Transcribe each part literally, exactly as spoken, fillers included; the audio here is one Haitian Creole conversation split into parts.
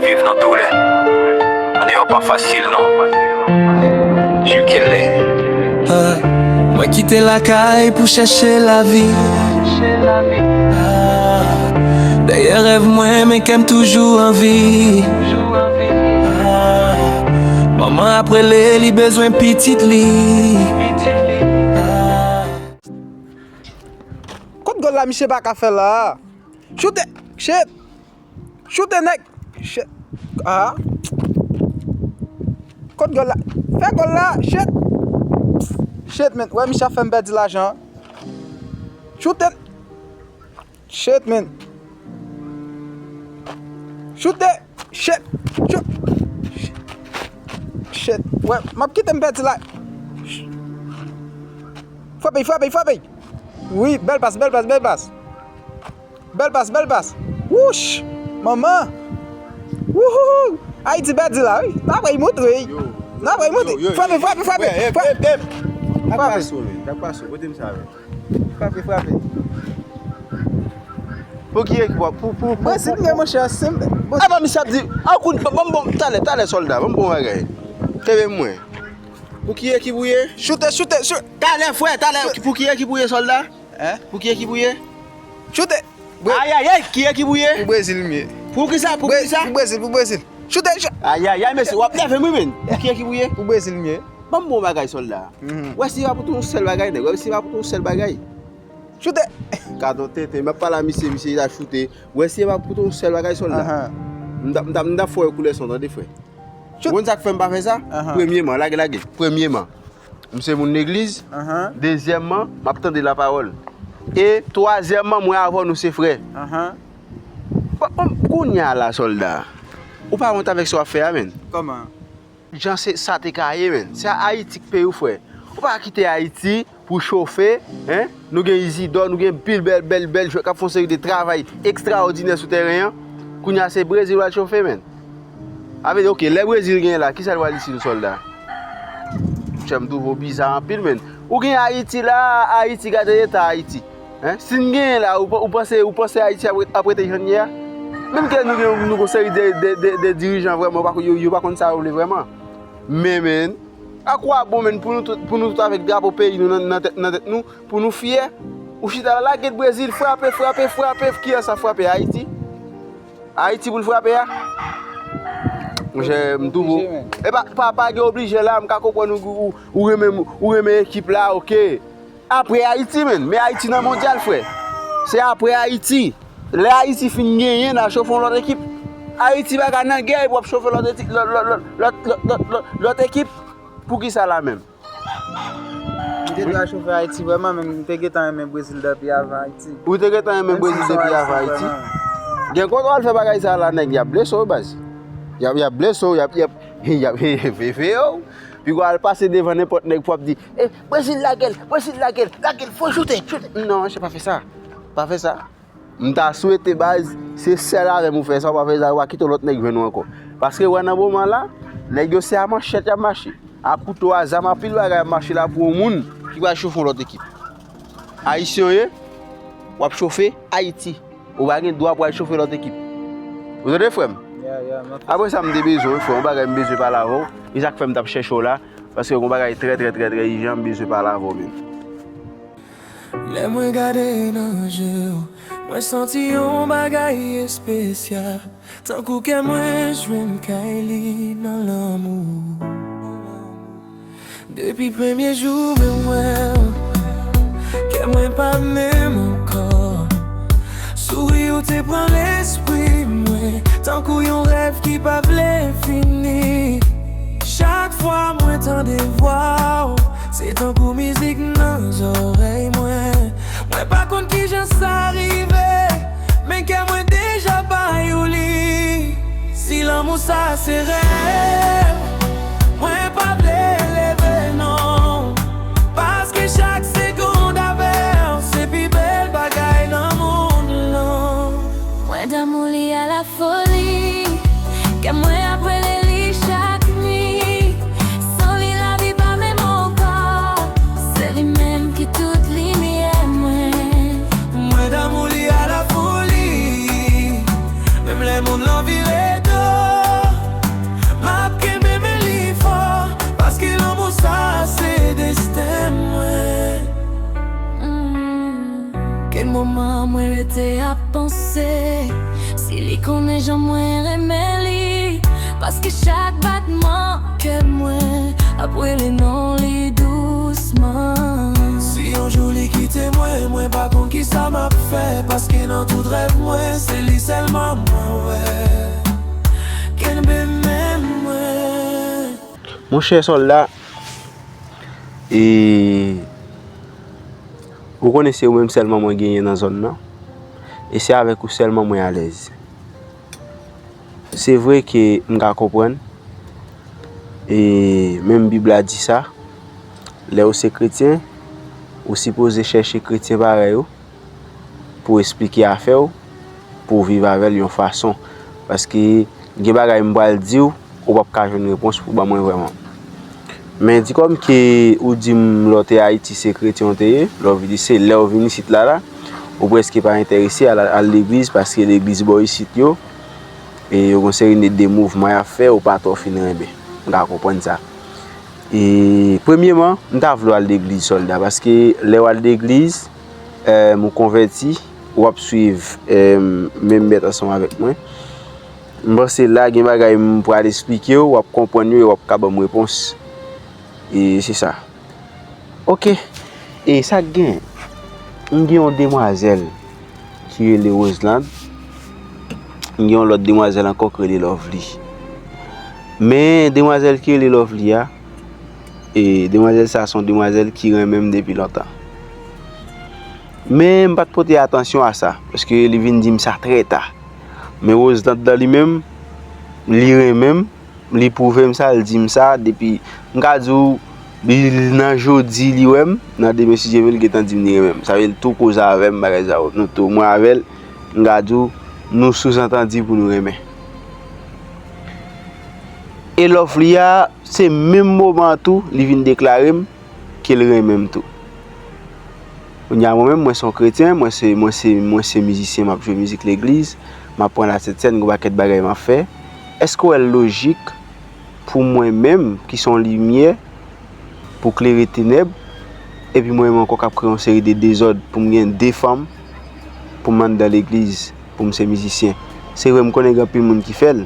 Viv nan doulè. Andeyò pa fasil non. Jikele. Ah, mwen kite lakay pou chèche lavi. Ah, dèyè rèv mwen, men kè m toujou anvi. Ah, manman ap rele, li bezwen pitit li. Ah. Kot gòl la misye pa ka fè la? Choute! Shit! Choute nèg! Shit! Ah! Kot gòl la? Fè gòl la! Shit! Shit, men. Wè, misye ap fè m pèdi lajan. Choute! Shit, men. Choute! Shit! Shit! Shit! Wè, m ap kite m pèdi la. Frape, frape, frape! Wi, bèl pas, bèl pas, bèl pas! Bèl pas, bèl pas. Wouch! Manman! Wouhou! Ayiti pèdi la, wi. N ap rey montre, wi. N ap rey montre. Frape, frape, frape! Frape! Frape! Frape, frape! Pou ki ekip w ap. Pou, pou, pou, Brezil, men monchè, se. Apa misye ap di, akoun, ban m bon, talè, talè, sòlda, ban m bon bagay. Kenbe mwen. Pou ki ekip ou ye? Choute, choute, choute! Talè, frè, talè, pou ki ekip ou ye, sòlda? Hein? Pou ki ekip ou ye? Choute! Ayayay, ki ekip ou ye? Pou Brezil m ye. Pou kisa? Pou kisa? Pou Brezil, pou Brezil. Choute, choute! Ayayay, mesye, w ap nève m wi, menn. Pou ki ekip ou ye? Pou Brezil m ye. Ban m bon bagay, sòlda. Wè si pa pou tou yon sèl bagay, nèg. Wè si pa pou tou yon sèl bagay. Choute! Gadon tenten, m ap pale a misye, misye ta choute. Wè si pa pou tou yon sèl bagay, sòlda. M t ap, m t ap, m t ap fè w koulè san, tande, frè. Ou konn sa k fè m pa fè sa? Premyeman, lage, lage. Premyeman, m se moun legliz. Dezyèmman, m ap tande lapawòl. E twazyèmman, mwen avè w nou se frè. Bon, bon, kounye a la, sòlda, ou pa wont avèk sa w ap fè a, menn? Kòman? Jan se sa te ka ye, menn. Se Ayiti k peye w, frè. Ou pa kite Ayiti pou chofe, en? Nou gen Izidò, nou gen pil bèl, bèl, bèl jwè k ap fè yon seri de travay ekstraòdinè sou tèren an. Kounye a se Brezil w al chofe, menn. A vle di, oke, lè Brezil genyen la, kisa l pral isit, yon sòlda? Monchè, m twouve w biza anpil, menn. Ou gen Ayiti la, Ayiti, gade eta Ayiti. En? Si n genyen la, ou, ou panse, ou panse Ayiti ap, ap rete jan l ye a? Menm ke nou gen, nou gen yon seri de, de, de, de dirijan vrèman, yo pa, yo, yo pa konn sa yo vle vrèman. Men, menn, a kwa bon, menn, pou nou tout, pou nou tout avèk drapo peyi nou nan, nan tèt, nan tèt nou, pou nou fyè? Ou chita la, lage Brezil, frape, frape, frape, kiyès ap frape? Ayiti? Ayiti pou l frape a? Monchè, m twouve w. E pa, pa, pa gen oblije la, m ka konprann ou, ou, ou renmen, ou renmen ekip la, oke. Apre Ayiti, menn. Men Ayiti nan mondyal, frè. Se apre Ayiti. Lè Ayiti fin genyen, n a chofe yon lòt ekip. Ayiti pa ka nan gè epi w ap chofe lòt eti-, lòt, lòt, lòt, lòt, lòt, lòt, lòt ekip. Poukisa la menm? M te dwe chofe Ayiti vrèman, men m te gentan renmen Brezil depi avan Ayiti. Ou te gentan renmen Brezil depi avan Ayiti? Gen kote w al fè bagay sa la, nèg, y ap blese w, baz. Y ap, y ap blese w, y ap, y ap, y ap veve w. Piga w al pase devan nenpòt nèg pou w ap di, e, Brezil lage l, Brezil lage l, lage l, fò choute, choute. Non, monchè, pa fè sa. Pa fè sa. M ta swete, baz, se sèl avè m ou fè sa, ou pa fè sa, ou pa kite yon lòt nèg jwenn ou ankò. Paske wè nan moman la, nèg yo se a manchèt y ap mache. A kouto, a zam, a pil bagay y ap mache la pou yon moun ki pral chofe yon lòt ekip. Ayisyen w ye, w ap chofe Ayiti. Ou pa gen dwa pou al chofe lòt ekip. Ou tande, frè m? Apre sa, m te bezwen, frè, yon bagay m bezwen pale avè w. E sa k fè m t ap chèche w la, paske yon bagay trè, trè, trè, trè ijan, m bezwen pale avè w menm. Lè mwen gade nan je w, mwen santi yon bagay espesyal. Tankou kè mwen jwenn kay li nan lanmou. Depi premye jou mwen wè w, kè mwen pa menm ankò. Souri w te pran lespri mwen, tankou yon rèv ki pa vle fini. Chak fwa mwen tande vwa w, se tankou mizik nan zòrèy mwen. Mwen pa konn kijan sa rive, men kè mwen deja bay ou li. Si lanmou sa se rèv, mwen pa vle leve non. Paske chak segonn avè w se pi bèl bagay nan mond lan. Mwen damou li a la foli, kè mwen ap rele li chak nwi. San li lavi pa menm ankò. Se li menm ki tout limyè mwen. Mwen damou li a la foli, menm lè mond lan vire do. Moman mwen rete ap panse si li konnen jan mwen renmen li, paske chak batman kè mwen ap rele non li dousman. Si yon jou li kite mwen, mwen pa konn kisa m ap fè, paske nan tout rèv mwen, se li sèlman mwen wè, kenbe men mwen. Monchè sòlda, e, ou konnen se ou menm sèlman mwen genyen nan zòn nan, e se avèk ou sèlman mwen alèz. Se vre ke m ka konprann, e menm Bib la di sa, lè ou se kretyen, ou sipoze chèche kretyen parèy ou pou esplike afè w, pou w viv avè l yon fason. Paske gen bagay m pral di w, ou p ap ka jwenn repons pou ban mwen vrèman. Men di kòm ke ou di m lè w te Ayiti se kretyen w te ye, lè w vini se lè w vin isit la la, ou prèske pa enterese al, al legliz paske legliz bò isit yo, e yo gon seri de, de mouvman y ap fè, ou pa twò fin renmen. M ka konprann sa. E premyeman, m ta vle w al legliz sòlda, paske lè w al legliz, e, ou konvèti, w ap swiv, e, menm mèt ansanm avèk mwen. M panse la gen bagay m pral esplike w, w ap konprann yo e w ap ka ban m repons. E se sa. Oke. E sa k gen? M gen yon demwazèl ki rele Roseland. M gen yon lòt demwazèl ankò ki rele Lovely. Men demwazèl ki rele Lovely a, e demwazèl sa se yon demwazèl ki renmen m depi lontan. Men m pa t pote atansyon a sa, paske li vin di m sa trè ta. Men Roseland nan li menm, li renmen m, li pwouve m sa, li di m sa, depi, m ka di w, li nan jodi li wè m, nan demen si Dye vle, li gentan di m li renmen m. Sa vle di l tou koze avè m, bagay sa yo. Nou tou, mwen avè l, m ka di w, nou souzantandi pou nou renmen. E Lovely a, se menm moman an tou, li vin deklare m ke l renmen m tou. Kounye a mwen menm, mwen se yon kretyen, mwen se, mwen se, mwen se mizisyen, m ap jwe mizik legliz, m ap pran lasent sèn, gon pakèt bagay m ap fè. Èske w wè l lojik pou mwen menm, ki se yon limyè, pou klere tenèb, epi mwen menm ankò k ap kreye yon seri de dezòd pou m gen de fanm, pou m anndan legliz, pou m se mizisyen? Se vre, m konnen gen anpil moun ki fè l,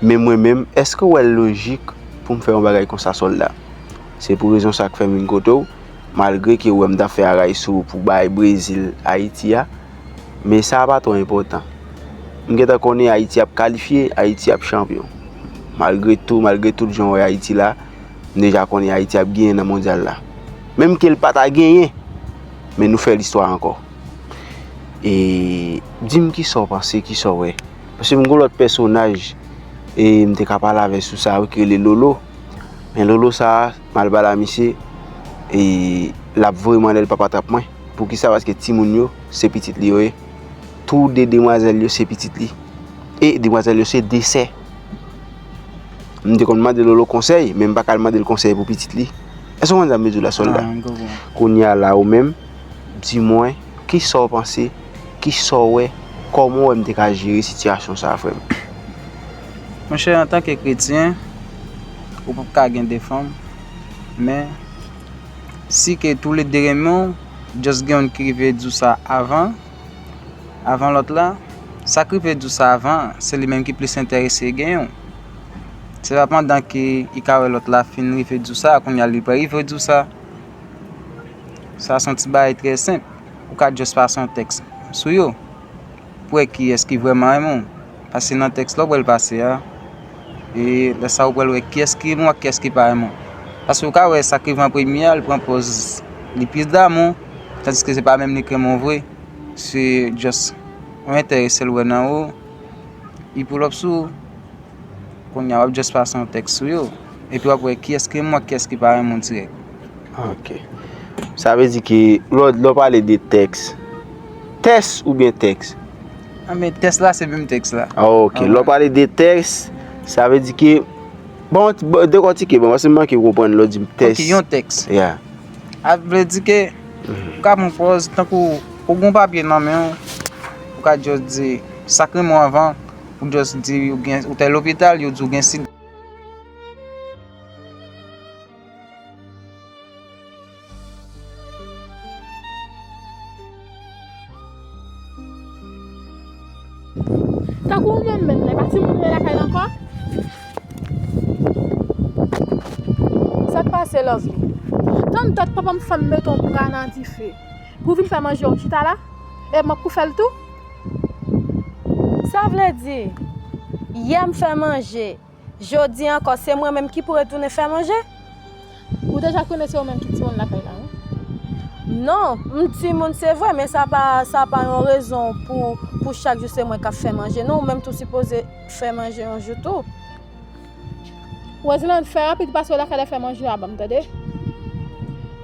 men mwen menm, èske w wè l lojik pou m fè yon bagay konsa, sòlda? Se pou rezon sa k fè m vin kote w, malgre ke w wè m t ap fè aray sou ou pou bay Brezil Ayiti a, men sa a pa twò enpòtan. M gentan konnen Ayiti ap kalifye, Ayiti ap chanpyon. Malgre tou, malgre tout jan w wè Ayiti la, m deja konnen Ayiti ap genyen nan mondyal la. Menm ke l pa ta genyen, men nou fè listwa ankò. E di m kisa w panse, kisa w wè. Paske m gon lòt pèsonaj, e m te ka pale avè sou sa wi, ki rele Lolo. Men Lolo sa a, m al pale a misye, e l ap voye m anlè, l p ap atrap mwen. Poukisa? Paske timoun yo, se pitit li yo ye. Tou de demwazèl yo, se pitit li. E demwazèl yo, se de sè. M te konn mande Lolo konsèy, men m pa ka al mande l konsèy pou pitit li. Èske w konn sa m vle di w la, sòlda? Kounye a la, ou menm, di mwen, kisa w panse, kisa w wè, kòman w wè m te ka jere sitiyasyon sa a, frè m? Monchè, antanke kretyen, ou p ap ka gen de fanm, men si ke toulede renmen w, just gen youn ki rive di w sa avan, avan lòt la, sa k rive di w sa avan an, se li menm ki plis enterese genyen w. Se pa pandan ke li ka wè lòt la fin rive di w sa, kounye a li pa rive di w sa. Sa se yon ti bagay trè senp. Ou ka just pase yon tèks sou yo pou wè kiyès ki vrèman renmen w. Pase nan tèks la ou pral pase a, e lè sa a ou pral wè kiyès ki renmen w ak kiyès ki pa renmen w. Paske ou ka wè sa k rive an premye a, li pran pòz li plis damou, tandiske se pa menm li k renmen w vre. Se just yon enterese l wè nan ou, li pull up sou ou. Kounye a w ap just pase yon tèks sou yo, epi w ap wè kiyès ki renmen w ak kiyès ki pa renmen w dirèk. Ok. Sa vle di ke lè w, lè w pale de tèks, tès oubyen tèks? Anben tès la se menm tèks la. Ah, ok. Lè w pale de tèks, sa vle di ke, bon, bon, dekòtike, bon, paske m manke konprann lè w di m tès. Ok, yon tèks. Yeah. A vle di ke ou ka pran pòz tankou ou gen yon papye nan men w, ou ka just di sa k renmen w anvan, ou just di ou gen, ou t al lopital, yo di w gen sida. Tankou ou menm menm, e pa timoun ou ye lakay la ankò? Sa k pase, Lovely? Tann dat papa m fè m mete yon bra nan dife pou vin fè manje w chita la? E m ap pou fè l tou? Sa vle di, yè m fè manje, jodi ankò se mwen menm ki pou retounen fè manje? Ou deja konnen se ou menm ki timoun lakay la, wi. Non, m timoun se vre, men sa pa, sa pa yon rezon pou, pou chak jou se mwen k ap fè manje, non, ou menm tou sipoze fè manje yon jou tou. Roseland, fè rapid pase w lakay la fè manje a ban m, tande?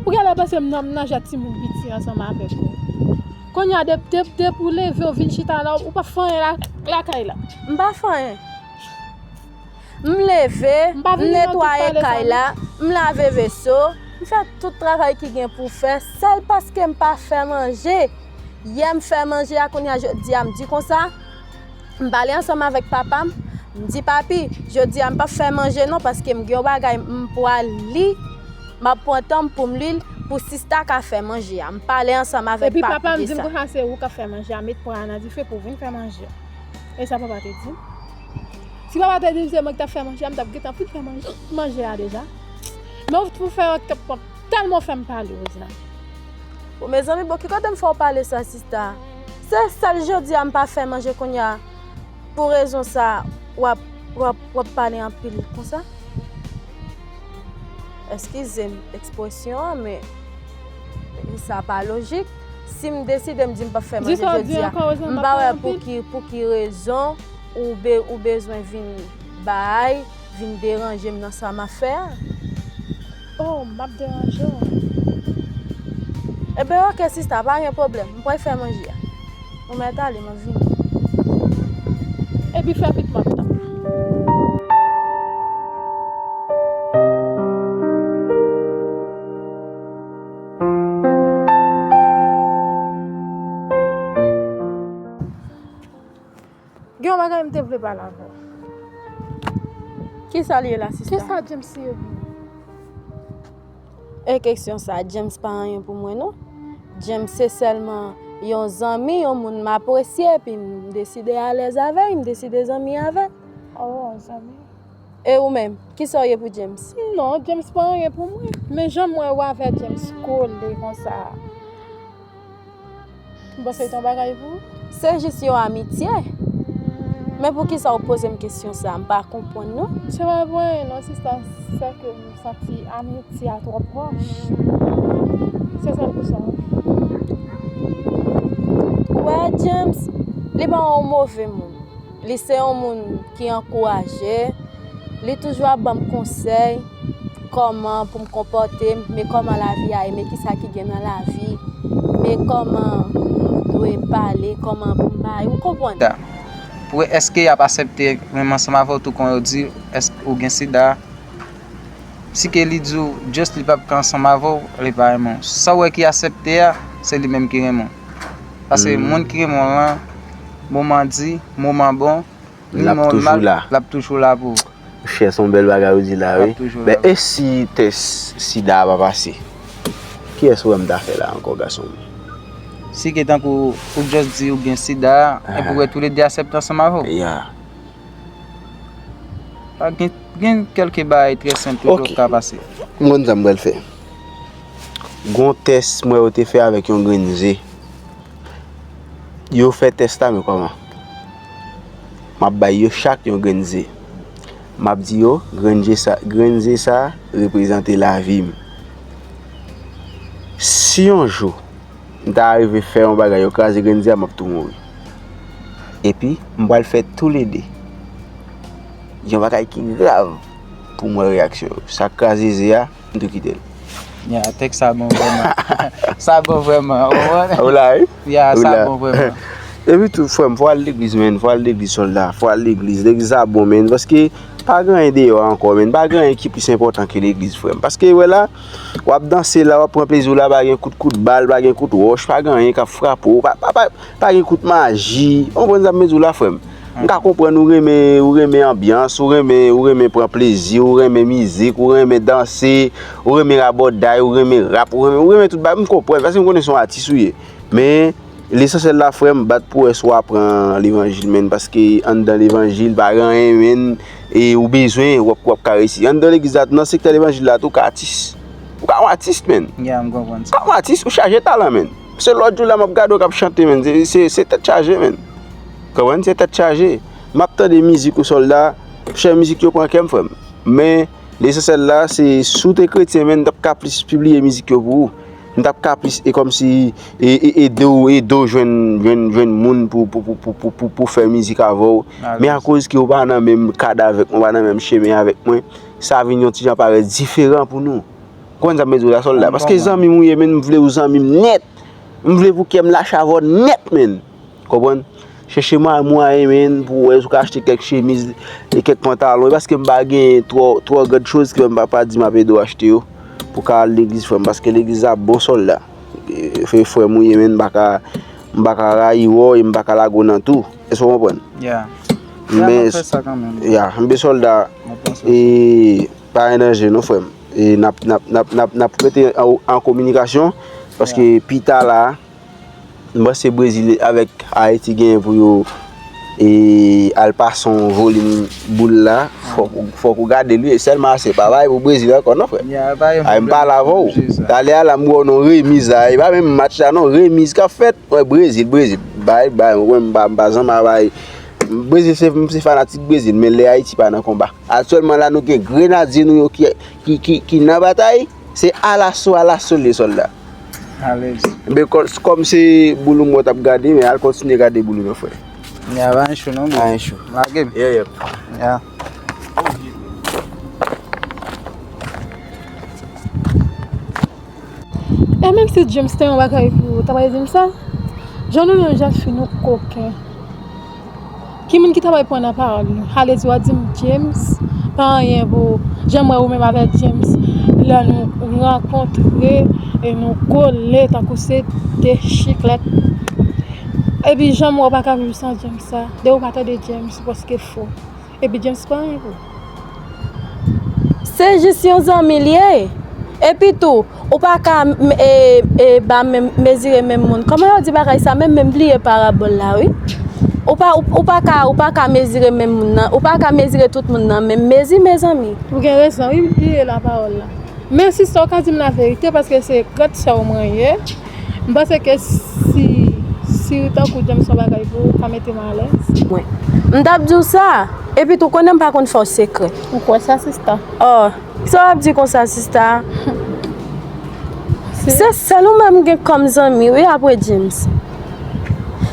Ou genlè panse m nan, m nan jè timoun piti ansanm avèk ou. Kounye a, de, de, depi w leve, w vin chita la, ou pa fè anyen la, lakay la. M pa fè anyen. M leve, m netwaye kay la, m lave veso, m fè tout travay ki gen pou fè, sèl paske m pa fè manje. Yè m fè manje a, kounye a jodi a m di konsa, m pale ansanm avèk papa m, m di, "Papi, jodi a m p ap fè manje non, paske m gen yon bagay m pral li, m ap pran tan m pou m li l, pou sista ka fè manje a." M pale ansanm avèk papi de sa. Epi papa m di m konsa se ou k ap fè manje a, met pwa a nan dife pou w vin fè manje. E sa papa te di m? Si papa te di m se mwen ki t ap fè manje a, m t ap gentan fin fè manje, manje a deja. Men w tou fè yon tèt pwòp, tèlman w fè m pale, Roseland. Bon, mezanmi, bon, ki kote m fè w pale sa, sista? Se sèl jodi a m pa fè manje kounye a. Pou rezon sa, w ap, w ap, w ap pale anpil konsa? Eskize m ekspresyon an, men sa pa lojik. Si m deside m di m p ap fè manje jodi a, m pa wè pou ki, pou ki rezon ou be-, ou bezwen vin bay, vin deranje m nan sa m ap fè a. Oh, m ap deranje w. Ebyen, oke, sista, pa gen pwoblèm. M pral fè manje a. Ou mèt ale, m ap vini. Epi fè vit, m ap tann. Gen yon bagay m te vle pale avè w. Kisa l ye la, sista? Kisa James ye pou ou? E kesyon sa, James pa anyen pou mwen, non. James se sèlman yon zanmi, yon moun m apresye, epi m deside alèz avè l, m deside zanmi avè l. Oh, zanmi. E ou menm, kisa w ye pou James? Non, James pa anyen pou mwen. Men jan m wè ou avè James kole konsa a, m panse l te yon bagay pou ou. Se jis yon amitye. Men poukisa w poze m kesyon sa a? M pa konprann, non. Se pa pou anyen, non, sista. Se ke m santi amitye a twò pwòch. Se sèl pou sa. Ou wè, James, li pa yon move moun. Li se yon moun ki ankouraje. Li toujou ap ban m konsèy kòman pou m konpòte m, men kòman lavi a ye, men kisa ki gen nan lavi, men kòman m dwe pale, kòman pou m bay, ou konprann? Pou wè èske y ap aksepte renmen ansanm avè w tou kon yo di èske ou gen sida. Si ke li di w just li p ap ka ansanm avè w, li pa renmen w. Sa w wè ki aksepte a, se li menm ki renmen w. Paske moun ki renmen w lan, moman di, moman bon, li renmen w mal, l ap toujou la pou ou. Monchè, se yon bèl bagay ou di la, wi. Men e si tès sida a pa pase? Kiyès ou wè m ta fè la ankò, gason m? Si ke tankou ou just di ou gen sida, epi ou wè toulede aksepte ansanm avè w. Ya. Pa gen, gen kèlke bagay trè senp toujou k ka pase. M konn sa m pral fè. Gon tès mwen yo te fè avèk yon grenn ze. Yo fè tès la, men kòman? M ap bay yo chak yon grenn ze. M ap di yo, grenn ze sa, grenn ze sa reprezante lavi m. Si yon jou m ta rive fè yon bagay, yo kraze grenn ze a, m ap tou mouri. Epi, m pral fè toulede yon bagay ki grav pou m wè reyaksyon yo. Sa k kraze ze a, m tou kite l. Ya, tèks sa bon vrèman. Sa bon vrèman, ou konprann? Ou la, wi? Ya, sa bon vrèman. Epi tou, frè m, fò w al legliz, menn, fò w al legliz, sòlda, fò w al legliz. Legliz sa bon, menn, paske pa gen anyen deyò a ankò, menn, pa gen anyen ki plis enpòtan ke legliz, frè m. Paske, wè la, w ap danse la, w ap pran plezi w la, pa gen kout kout bal, pa gen kout wòch, pa gen anyen k ap frape w, pa, pa, pa, pa gen kout maji. Ou konprann sa m vle di w la, frè m? M ka konprann ou renmen, ou renmen anbyans, ou renmen, ou renmen pran plezi, ou renmen mizik, ou renmen danse, ou renmen rabòday, ou renmen rap, ou renmen, ou renmen tout bagay. M konprann, paske m konnen se yon atis ou ye. Men, Lesansyèl la, frè m, bat pou wè si w aprann levanjil, menn, paske anndan levanjil, pa gen anyen, menn, e ou bezwen, w ap, w ap ka reyisi. Anndan legliz la, nan sektè levanjil la tou, w ka atis. Ou ka yon atis, menn. Ya, m konprann sa. Ou ka yon atis, ou chaje talan, menn. Se lòt jou la, m ap gade w k ap chante, menn. Se, se, se tèt chaje, menn. Konprann? Se tèt chaje. M ap tande mizik ou, Sòlda. Chè, mizik yo pran kè m, frè m. Men, lesansyèl la, se si w te kretyen, menn, m t ap ka plis pibliye mizik yo pou ou. M t ap ka plis, e kòmsi, e, e, ede w, ede w jwenn, jwenn, jwenn moun pou, pou, pou fè mizik avè w. Men akoz ke w pa nan menm kad avèk mwen, w pa nan menm chemen avèk mwen, sa vin yon ti jan parèt diferan pou nou. Konprann sa m vle di w la, Sòlda? Paske zanmi m ou ye, menn, m vle w zanmi m nèt. M vle pou kè m lache avè w nèt, menn. Konprann? Chèche mwa-, mwayen, menn, pou w wè si w ka achte kèk chemiz e kèk pantalon. E paske m pa gen twò, twò grand choz ke m pa, pa di m ap ede w achte yo pou w ka al legliz, frè m, paske legliz la bon, Sòlda. E, frè, frè m ou ye, menn, m pa ka, m pa ka rayi w e m pa ka lage w nan tou. Èske w konprann? Ya. Ya, m ap fè sa kanmenm. Ya, m be, Sòlda, e, pa gen danje non, frè m. E n ap, n ap, n ap, n ap, n ap rete an, an kominikasyon, paske pita la, m panse Brezil avèk Ayiti genyen pou yo, e, al pase yon volim boul la. Fòk, fòk ou gade l wi. Sèlman se pa bay pou Brezil ankò non, frè. Ay, m pale avè w. Talè a la, m wè w nan remiz la. E pa menm match la non, remiz k ap fèt. Wè, Brezil, Brezil. Bay, bay, mwen, m pa, m pa zanmi a bay. Brezil, se, m se fanatik Brezil, men lè Ayiti pa nan konba. Aktyèlman la, nou gen grenadye nou yo ki, ki, ki, ki nan batay. Se alaso, alaso l ye, Sòlda. Alèz. Men kò-, kòm se boul ou mwen t ap gade, men al kontinye gade boul ou non, frè. Ya, pa gen cho non, bro. Pa gen cho. Lage m. Yeah, yeah. Ya. E menm si James te yon bagay pou ou, ou ta pral di m sa? Jan nou menm jèn fi nou koken. Ki moun ki ta pral pran nan pawòl nou? Ale di w a di m James pa anyen pou ou. Jan m wè ou menm avèk James, lè nou rankontre e nou kole tankou se de chiklèt. Epi jan m wè w pa ka viv san James sa. Depi w pa tande James, ou prèske fou. Epi James pa anyen pou ou. Se jis yon zanmi l ye. Epi tou, ou pa ka, m, e, e, ba menm, mezire menm moun. Kòman yo di bagay sa? Menm, menm bliye parabòl la, wi. Ou pa, ou, ou pa ka, ou pa ka mezire menm moun nan. Ou pa ka mezire tout moun nan menm mezi, mezanmi. Ou gen rezon, wi, m bliye la pawòl la. Men sista, w ka di m laverite, paske se grande sè w mwen ye. M panse ke si, si tankou James yon bagay pou ou, ka mete m alèz. Mwen. M t ap di w sa. Epi tou, konnen m pa konn fè w sekrè. Ou kwè sa, sista? Oh, sa w ap di konsa, sista? Se sèl ou menm gen kòm zanmi, wi, apre James.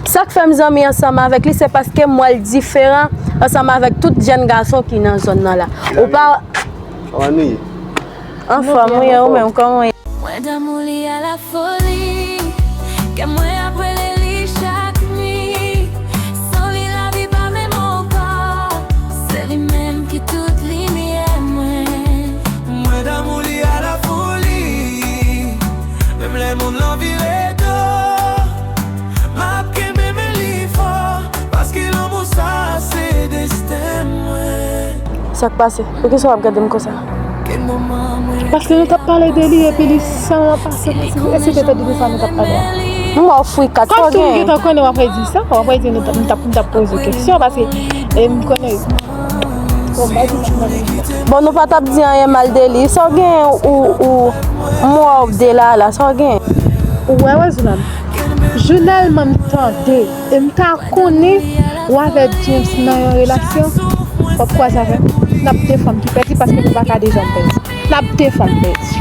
Sa k fè m zanmi ansanm avèk li, se paske m wè l diferan ansanm avèk tout jèn gason ki nan zòn nan la. Ou pa. Kòman nou ye? Anfòm, ou ye, ou menm, kòman w ye? Mwen damou li a la foli. Kè mwen ap rele li chak nwi. San li lavi pa menm ankò. Se li menm ki tout limyè mwen. Mwen damou li a la foli. Menm lè mond lan vire do. M ap kenbe men li fò. Paske lanmou sa se desten mwen. Sa k pase? Poukisa w ap gade m konsa? Paske nou t ap pale de li epi li san pase. Èske w te tande de sa nou t ap pale a? M wè w frikat, sa w genyen? Kòmsi w gentan konnen w ap redi sa, w ap redi nou t ap, nou t ap, nou t ap poze w kesyon, paske, e, m konnen. Bon, nou pa t ap di anyen mal de li. Sa w genyen ou, ou, m wè w de la, la, sa w genyen? Ou wè, Roseland, jounèlman m tande. E m ta konnen ou avèk James nan yon relasyon, w ap kwaze avè m. N ap de fanm ki pèdi paske nou pa ka de fanm pèdi. N ap de fanm pèdi.